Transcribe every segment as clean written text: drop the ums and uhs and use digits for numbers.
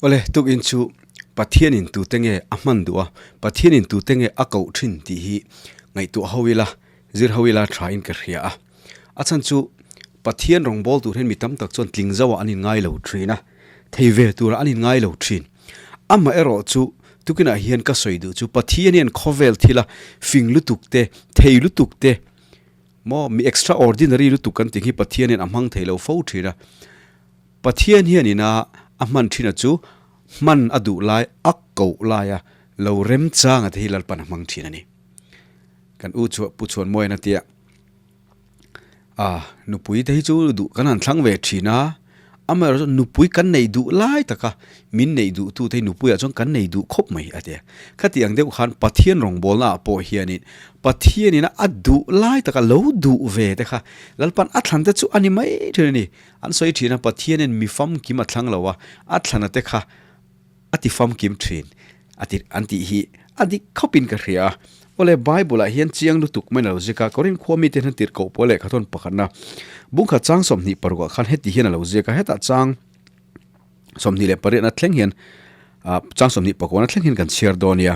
Awle, tukin chu Pathianin tute nge a hman duh a, Pathianin tute nge a koh thin tih hi ngaihtuah ho ila, zir ho ila tha in ka hria a. A chhan chu Pathian rawngbâwl tur hian mi tam tak chuan tling zauhah an inngai lo thin a, thei ve turah an inngai lo thin. Amaherawh chu tukinah hian ka sawi duh chu Pathian hian khawvel thila fing lutuk te, thei lutuk te, maw mi extraordinary lutuk kan tih hi Pathian hian a hmang thei lo fo thin a. Pathian hian ina a hman thina chu hman a duh lai a koh laia lo remchanga te hi Lalpan a hmang thin a ni. Kan u chu Pu Chhuanmawian a tia, A, nupui te hi chu duh kan han thlang ve thin a, amaherawhchu nupui kan nei duh lai taka min neih duh tu te hi nupuiah chuan kan nei duh khawp mai a ti a. Khati ang deuh khan Pathian rawngbawlna ah pawh hianin Pathianin a duh lai taka lo duh ve te kha Lalpan a thlan te chu a ni mai thin a ni. An sawi thin a, Pathianin mi famkim a thlang lo a, a thlana te kha a ti famkim thin a ti an tih hi a dik khawpin ka hria a. Awle, Bible-ah hian chiang lutuk mai a lo ziak a, Korin khua mite hian tirhkoh pawl lehkha thawn pakhatna bungkhat chang 26 ah khan heti hian a lo ziak a, hetah chang 28 na thleng hian chang 29 na thleng hian kan chhiar dawn nia.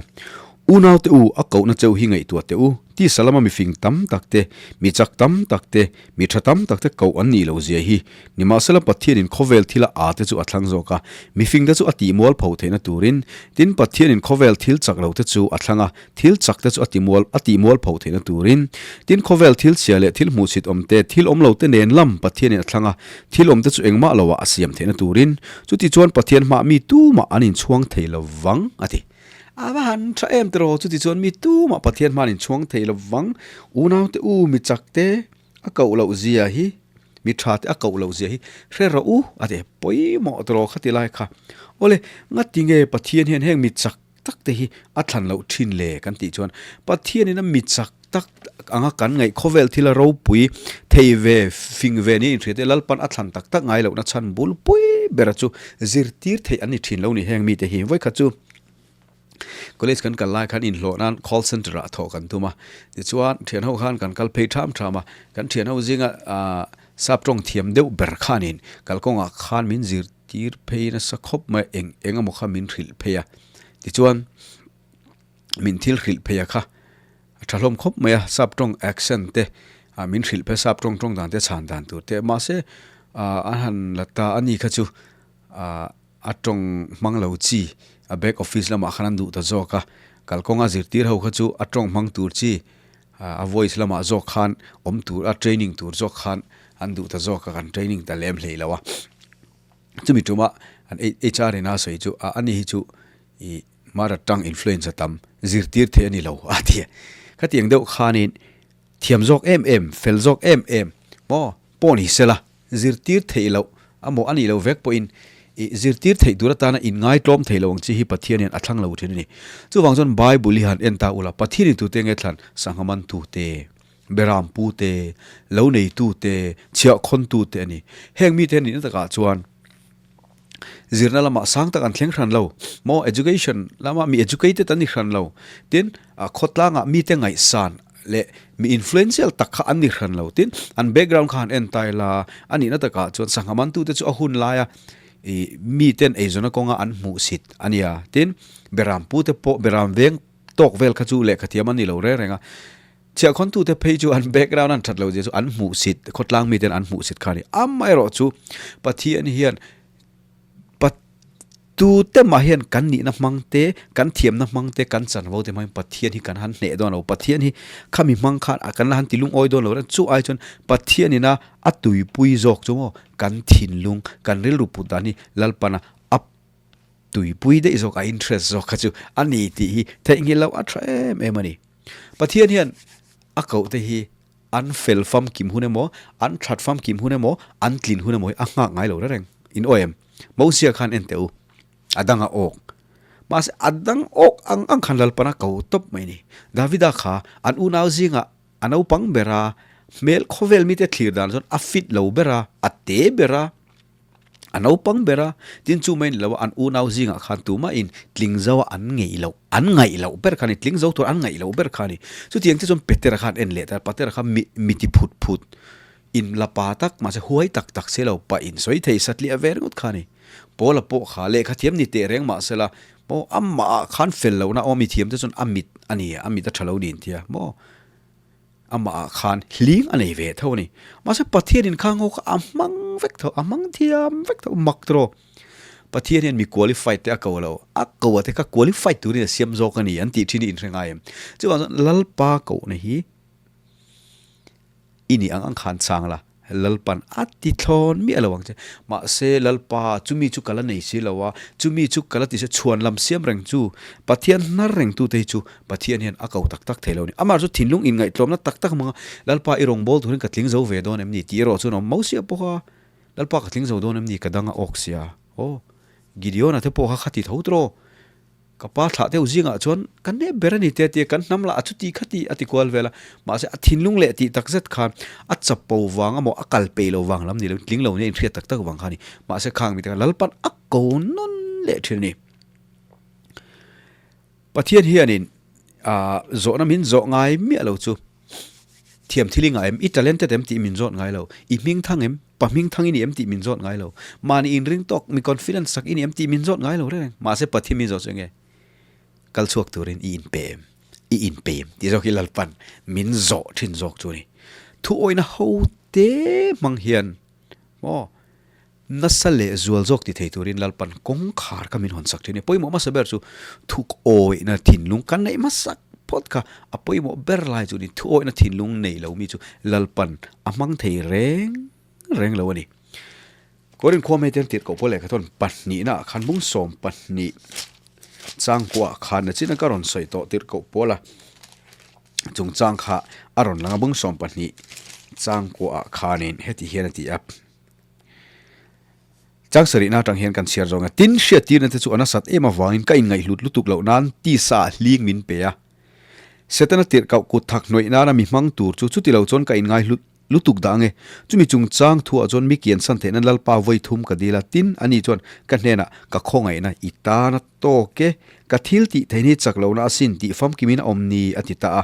Unaute u, a kohna cheu hi ngaihtuah teh u. Tisa lama mifing tam tak te, mi chak tam tak te, mi tha tam tak te koh an nih loh zia hi. Nimahsela Pathianin khawvel thila a te chu a thlang zawk a, mifing te chu a tihmual pho theihna turin. Tin, Pathianin khawvel thil chak lo te chu a thlang a, thil chak te chu a timual a tihmual pho theihna turin. Tin, khawvel thil chhia leh thil hmuhchhit awm te, thil awm lo te nen lam Pathianin a thlang a, thil awm te chu engmah loah a siam theihna turin. Chutichuan Pathian hmah mi tumah an inchhuang thei lo vang, a ti. A va han tha em tiraw? Chutichuan mi tumah Pathian hmah an inchhuang thei lo vang. Unaute u, mi chak te a koh loh zia hi, mi tha te a koh loh zia hi hre rawh u, a ti. Pawimawh tiraw kha ti lai kha. Awle, ngatinge Pathian hian heng mi chak tak te hi a thlan loh thin le kan tih chuan Pathianin a mi chak tak anga kan ngaih khawvel thil a ropui thei ve fing ve nia inhriat e Lalpan a thlan tak tak ngai lohna chhan bulpui bera chu zirtir theih an ni thin lo ni heng mite hi vawikhat chu college kan kal lai khan inhlawh nan call center ah thawh kan tum a tichuan thian ho khan kan kal phei tham tham a kan thian ho zinga ah sap tawng thiam deuh ber khanin kalkawngah khan min zir Tir phei nasa khawp mai eng eng emaw kha min hrilh phei a, tichuan min thil hrilh phei a kha a tha hlawm khawp mai a, sap tawng accent te ah min hrilh phei a, sap tawng tawng dan te chhan dan tur te mahse ah an han la ta a ni kha chu ah a tawng hmang lo chi a back office lamah khan an duh ta zawk a, kalkawnga zirtir ho kha chu a tawng hmang tur chi a voice lamah zawk khan awm tur a training tur zawk khan an duh ta zawk a kan training ta lem hlei lo a chumi tuma an HR in a sawi chu a ani hi chu ih mara tang influence a tam zirtir theih a ni lo a ti a khatiang deuh khanin thiam zawk em em fel zawk em em maw pawh ni sela Zirtir theih loh a maw a nih loh vek pawhin i zirtir theih tur atana inngaitlawm theih loh ang chi hi Pathian hian a thlang lo thin a ni. Chuvang chuan Bible hi han en ta ula, Pathian in tute nge thlan? Sangha mantu te, beram pu te, lo neitu te, chhiahkhawn tu te a ni. Heng mite nihna takah chuan zirna lamah sang tak an thleng hran lo maw, education lamah mi educated an ni hran lo. Tin, khawtlangah mite ngaihsan leh mi influential tak kha an ni hran lo. Tin, an background kha han en ta ila, a nihna takah chuan sangha mantute chu a hun laia ih miten eizawnna kawnga an hmuhsit a nia. Tin, beram pute pawh beram veng tawk vel kha chu lehkha thiam an ni lo reng reng a. Chhiahkhawntute phei chu an background an that lo zia chu an hmuhsit, khawtlang miten an hmuhsit kha a ni. Amaherawhchu Pathian hian Tute mah hian kan nihna hmang te, kan thiamna hmang te, kan chanvo te hmangin Pathian hi kan han hneh dawn lo. Pathian hi khami hmang khan a kan la han ti lungawi dawn lo reng. Chu ai chuan Pathianina a tuipui zawk chu maw kan thinlung, kan rilru put dan hi Lalpana a tuipui daih zawk, a interest zawk kha chu a ni tih hi theihnghilh loh a tha em em a ni. Pathian hian a koh te hi an fel famkim hun emaw, an that famkim hun emaw, an tlin hun emaw hi a nghak ngai lo reng. In awi em? Mosia khan en teh u, a dang a awk. Mahse a dang awk ang ang khan Lalpana ko tawp mai a ni. Davida kha an unau zingah a naupang ber a, hmel khawvel mite thlir dan chuan a fit lo ber a, a te ber a, a naupang ber a, tin chu mai ni lo a, an unau zingah khan tumahin tling zo a an ngeih loh, an ngaih loh ber kha a ni, tling zo tur an ngaih loh ber kha a ni. Chutiang te chuan Petera khan en leh ta, Petera kha mi ti phut phut. In la pa tak, mahse huai tak tak si lo, pa in sawi thei satliah ve ringawt kha a ni. Paula pawh kha lehkha thiam ni teh reng mahsela, maw amah ah khan fel lohna awm i thiam te chuan a mit a ni, a mit a tha lo niin tia maw amah ah khan hling a nei ve tho a ni. Mahse Pathian in kha ngaw kha a hmang vek tho, a hmang thiam vek tho, mak tawh. Pathian hian mi qualified te a ko lo, a ko a te kha qualified turin a siam zawk a ni an tih thin hi inhre ngai em? Chuvang chuan Lalpa kohna hi I nih ang ang khan chang la, Lalpan a ti thlawn miah lo ang che. Mahse, Lalpa, chumi chu ka la nei si lo a, chumi chu ka la ti si, chhuan lam siam reng chu, Pathian hnar reng tute hi chu Pathian hian a ko tak tak thei lo a ni. Amah chu thinlung inngaihtlawmna tak tak hmanga Lalpa i rawngbâwl turin ka tling zo ve dawn em ni tih erawh chuan awm Mosia pawh kha Lalpa ka tling zo dawn em ni ka dang a awk sia. Aw, Gideon-a te pawh kha kha ti tho tawh. Ka pa thlah deuh zingah chuan ka nep ber a ni te a ti a, kan hnam lah a chuti khati a ti kual vel a, mahse a thinlung leh tih tak zet khan a chapo vang emaw a kal peih lo vang lam ni lo in tling lo nia inhriat tak tak vang kha a ni, mahse khang mite kha Lalpan a ko nawn leh thin a ni. Pathian hianin ah zawhna min zawh ngai miah lo chu thiam thil i ngah em, i talented em tih min zawt ngai lo, i hming thang em? Pa hming thang i ni em tih min zawt ngai lo. Mahni inring tawk, mi confidence sak i ni em tih min zawt ngai lo reng reng. Mahse Pathian min zawh chu enge? Kal chhuak turin i inpe em? I inpe em? Tih zawk hi Lalpan min zawh thin zawk chu a ni. Thu awihna ho te hmang hian maw nasa leh zual zawk ti thei turin Lalpan kawngkhar kha min hawn sak thin a ni. Pawimawh hmasa ber chu thu awihna thinlung kan neih hmasak phawt kha a pawimawh ber lai chu a ni. Thu awihna thinlung nei lo mi chu Lalpan a hmang thei reng reng lo a ni. Korin khua hmei te an tirhkoh pawh lehkha thawn pahnihna ah khan bungsawm pahnih changkua ah khan nachin a ka rawn sawi tawh tirhkoh pawl a chungchang kha a rawn lang a bungsawm pahnih changkua ah khanin heti hian a ti a. Chang sarihna atang hian kan chhiar zawng a, tin hriattirna te chu a nasat em avangin ka inngaihhlut lutuk loh nan tisa ah hling min pe a. Setana tirhkauh kut thak hnawih nana mi hmang tur chu chuti lo chuan ka inngaihhlut lutuk dah ange. Chumi chungchang thuah chuan mi kiansan theihna Lalpa vawi thum ka dil a, tin ani chuan ka hnenah ka khawngaihna i tana Tawk e, ka thil tih theihna hi chak lohna asin tih famkimin a awm ni, a ti ta a.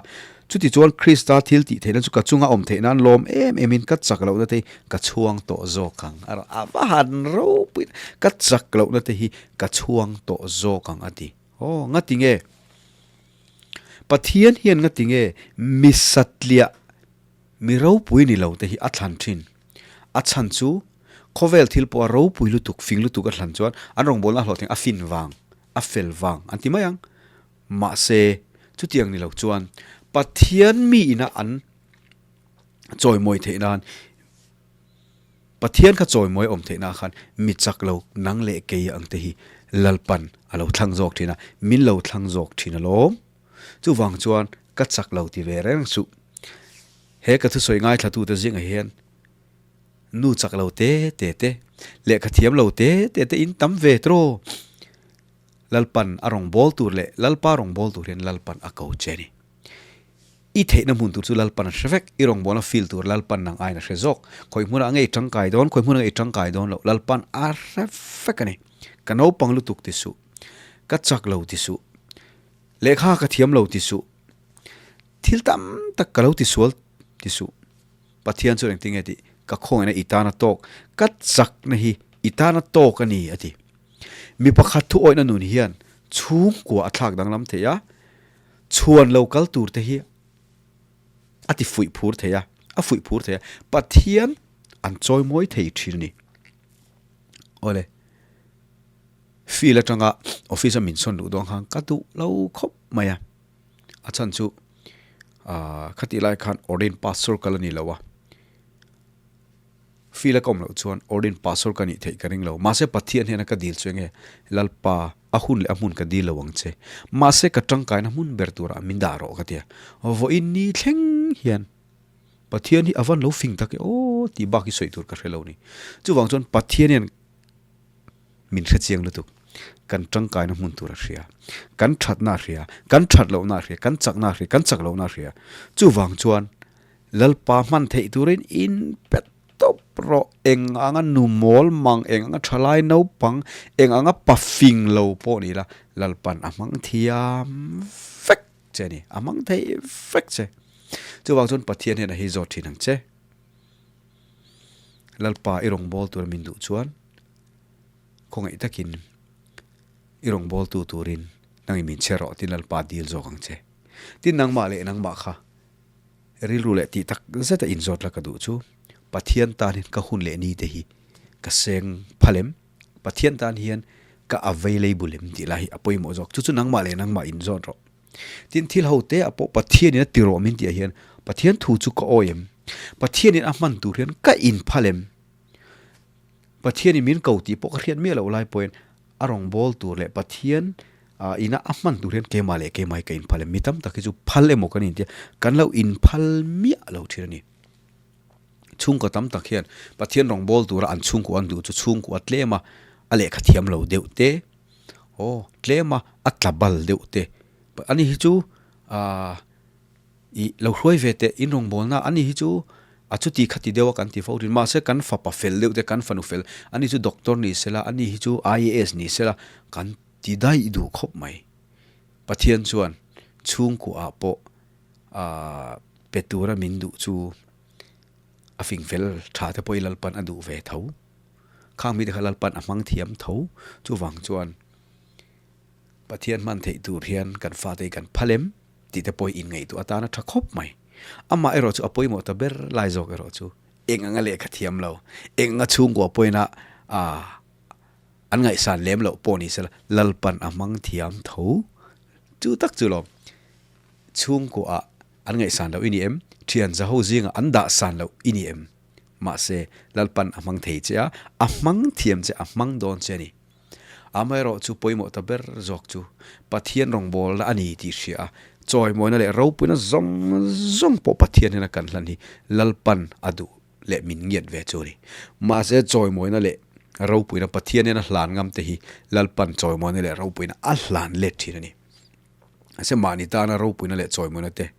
Chutichuan Krista thil tih theihna chu ka chunga awm theih nan lawm em emin ka chak lohna te hi ka chhuang tawh zawk ang. A rawn a va han ropui ka chak lohna te hi ka chhuang tawh zawk ang a ti. Aw, ngati nge? Pathian hian ngati nge mi satliah Mi ropui ni lo te hi a thlan thin. A chhan chu khawvel thil pawh a ropui lutuk, fing lutuk a thlan chuan an rawngbawlna a hlawhtling a fin vang, a fel vang an ti mai ang. Mahse, chutiang ni lo chuan Pathian mi ina an chawimawi theih nan, Pathian kha chawimawi a awm theih nan khan mi chak lo nang leh kei ang te hi Lalpan a lo thlang zawk thin a, min lo thlang zawk thin alawm. Chuvang chuan ka chak lo ti ve reng suh. He ka thusawi ngaithlatute zingah hian nu chak lo te te te, lehkha thiam lo te te te in tam ve tawh. Lalpan a rawn bawl tur leh Lalpa rawn bawl tur hian Lalpan a ko che a ni. I theihna hmun tur chu Lalpan a hre vek, i rawngbawlna feel tur Lalpan nang aiin a hre zawk. Khawi hmunah nge i tangkai dawn, khawi hmunah nge i tangkai dawn loh Lalpan a hre vek a ni. Ka naupang lutuk ti suh, ka chak lo ti suh. Lehkha ka thiam lo ti suh. Thil tam tak ka lo ti sual ti suh. Pathian chuan engtin nge tih ka khawngaihna i tana tawk, ka chakna hi i tana tawk a ni a ti. Mi pakhat thu awihna nun hian chhungkua a thlak danglam thei a, chhuan lo kal tur te hi a ti fuih phur thei a, a fuih phur thei a, Pathian an chawimawi thei thin a ni. Awle. Field atanga office a min sawn luh dawn khan ka duh lo khawp mai a, a chhan chu ah khatih lai khan ordain pastor ka la ni lo a, field a ka awm loh chuan ordain pastor ka nih theih ka ring lo, mahse Pathian hian a ka dil chu enge Lalpa a hun leh a hmun ka dil lo ang che, mahse ka tangkaina hmun ber turah min dah rawh ka ti a, vawiin ni thleng hian Pathian hi a van lo fing tak e aw tih bak hi sawi tur ka hre lo a ni, chuvang chuan Pathian hian. Min hre chiang lutuk. Kan tangkaina hmun tur a hria. Kan thatna a hria. Kan that lohna a hria. Kan chakna a hria. Kan chak lohna a hria. Chuvang chuan Lalpa hman theih turin in pe tawp rawh. Eng anga nu mawl mang, eng anga thalai naupang, eng anga pa fing lo pawh ni ila Lalpan a hmang thiam vek che a ni. A hmang thei vek che. Chuvang chuan Pathian hian a hi zawt thin ang che. Lalpa i rawngbâwl tura min duh chuan khawngaih takin i rawngbâwltu turin nangin min chhe rawh tiin Lalpa dil zawk ang che. Tin nangmah leh nangmah kha rilru leh tih tak zeta inzawt la ka duh chu Pathian tan hian ka hun leh ni te hi ka seng phal em? Pathian tan hian ka available em tih lai hi a pawimawh zawk. Chu chu nangmah leh nangmah inzawt rawh. Tin thil ho te ah pawh Pathianin a ti rawh min tih ah hian Pathian thu chu ka awi em? Pathianin a hman tur hian ka inphal em? Pathianin min ko tih pawh ka hriat miah loh lai pawhin a rawngbâwl tur leh Pathian ina a hman tur hian keimah leh keimah hi ka inphal em? Mi tam tak hi chu phal emaw kan intia kan lo inphal miah lo thin a ni. Chhungkaw tam tak hian Pathian rawngbâwl tura an chhungkua an duh chu chhungkua tlem a, a lehkha thiam lo deuh te, aw tlem a, a tla bal deuh te. Ani hi chu aah ih lo hruai ve teh in rawngbâwlna ani hi chu a chuti khati deuh a kan ti fo thin. Mahse kan fapa fel deuh te, kan fanu fel, ani chu doctor ni sela, ani hi chu IAS ni sela kan ti daih duh khawp mai. Pathian chuan chhungkuaah pawh aah pe tura min duh chu a fing fel tha te pawh i Lalpan a duh ve tho. Khang mite kha Lalpan a hmang thiam tho. Chuvang chuan Pathian hman theih tur hian kan fate hi kan phal em tih te pawh hi inngaihtuah atana tha khawp mai. Amah erawh chu a pawimawh ta ber lai zawk erawh chu eng anga lehkha thiam lo, eng anga chhungkua pawhin a aah an ngaihsan lem loh pawh ni sela Lalpan a hmang thiam tho. Chu tak chu lawm. Chhungkuaah an ngaihsan loh i ni em? Thian za ho zingah an dahsan loh i ni em? Mahse, Lalpan a hmang thei che a, a hmang thiam che, a hmang dawn che a ni. Amaherawh chu pawimawh ta ber zawk chu Pathian rawngbawlna a ni tih hria a, chawimawina leh ropuina zawng zawng pawh Pathian hian a kan hlan hi Lalpan a duh leh min ngiat ve chu a ni. Mahse, chawimawina leh ropuina Pathian hian a hlan ngam te hi Lalpan chawimawina leh ropuina a hlan let thin a ni. Mahse mahni tana ropuina leh chawimawina te,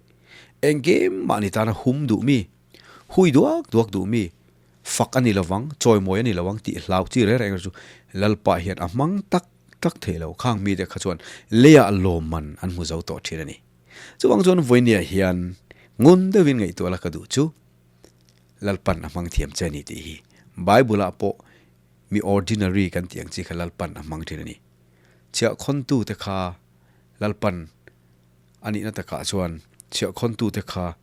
engkim mahni tana hum duh mi, hui duak duak duh mi, fak a ni lovang, chawimawi a ni lovang tih hlau chi reng reng chu Lalpa hian a hmang tak tak thei lo. Khang mite kha chuan leiah lawmman an hmu zo tawh thin a ni. Chuvang chuan vawinia hian ngun deuhin ngaihtuah la ka duh chu Lalpan a hmang thiam che a ni tih hi Bible-ah pawh mi ordinary kan tih ang chi kha Lalpan a hmang thin a ni. Chhiahkhawntute kha Lalpan a nihna takah chuan chhiahkhawntute kha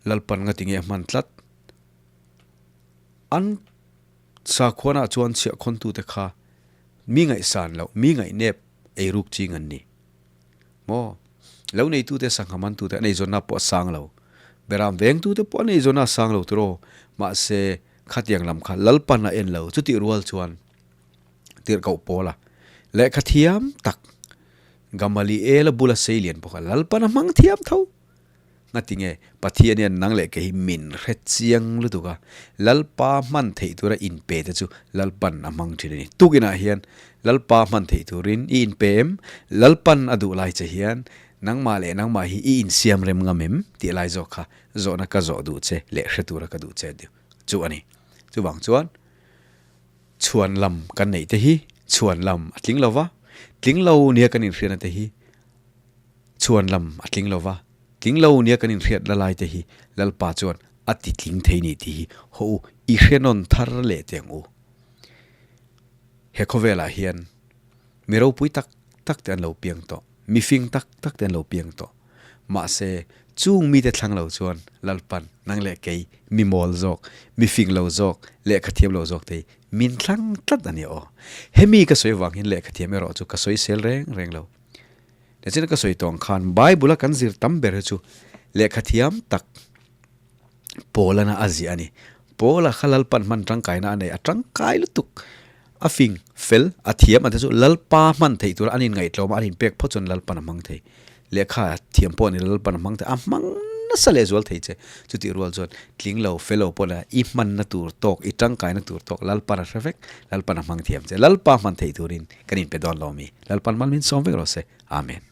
Lalpan nga tinge a hman tlat? An sakhuanah chuan chhiahkhawntute kha mi ngaihsan loh, mi ngaihnep eiruk ching an ni. Maw? Lo neitute sangha mantute an eizawnna pawh a sang lo. Beram vengtute pawh an eizawnna a sang lo tiraw? Mahse, khatiang lam kha Lalpan a en lo. Chutih rual chuan tirhkoh pawl a lehkha thiam tak Gamaliel a bula sei lian bawk a, Lalpan a hmang thiam tho. Ngatinge Pathian hian nang leh kei hi min hre chiang lutuk a, Lalpa hman theih tura inpe te chu Lalpan a hmang thin a ni. Tukinah hian Lalpa hman theih turin i inpe em? Lalpan a duh lai che hian nangmah leh nangmah hi i insiam rem ngam em? tih lai zawk kha zawhna ka zawh duh che leh hre tura ka duh che chu a ni. Chuvang chuan chhuan lam kan neih te hi chhuan lam a tling lo va, tling lo nia kan inhriatna te hi chhuan lam a tling lo va, tling lo nia kan inhriat la lai te hi Lalpa chuan a ti tling thei ni tih hi haw u i hre nawn thar leh teh ang u. He khawvelah hian mi ropui tak tak te an lo piang tawh, mi fing tak tak te an lo piang tawh. Mahse, chung mite thlang lo chuan Lalpan nang leh kei mi mawl zawk, mi fing lo zawk, lehkha thiam lo zawk te hi min thlang tlat a ni aw. Hemi ka sawi vang hian lehkha thiam erawh chu ka sawi sel reng reng lo. Nichin ka sawi tawh ang khan Bible a kan zir tam ber hi chu lehkha thiam tak Paulana a ziah a ni. Paula kha Lalpan hman tangkaina a nei, a tangkai lutuk. A fing, fel, a thiam a te chu Lalpa hman theih tura an inngaihtlawm a, an inpek phawt chuan Lalpan a hmang thei. Lehkha thiam pawh ni lo Lalpan a hmang thei, a hmang nasa lehzual thei che. Chutih rual chuan tling lo, fel lo pawh la i hmanna tur tawk, i tangkaina tur tawk Lalpan a hre vek, Lalpan a hmang thiam che. Lalpa hman theih turin kan inpe dawn lo mi? Lalpan mal min sawm vek rawh se. Amen.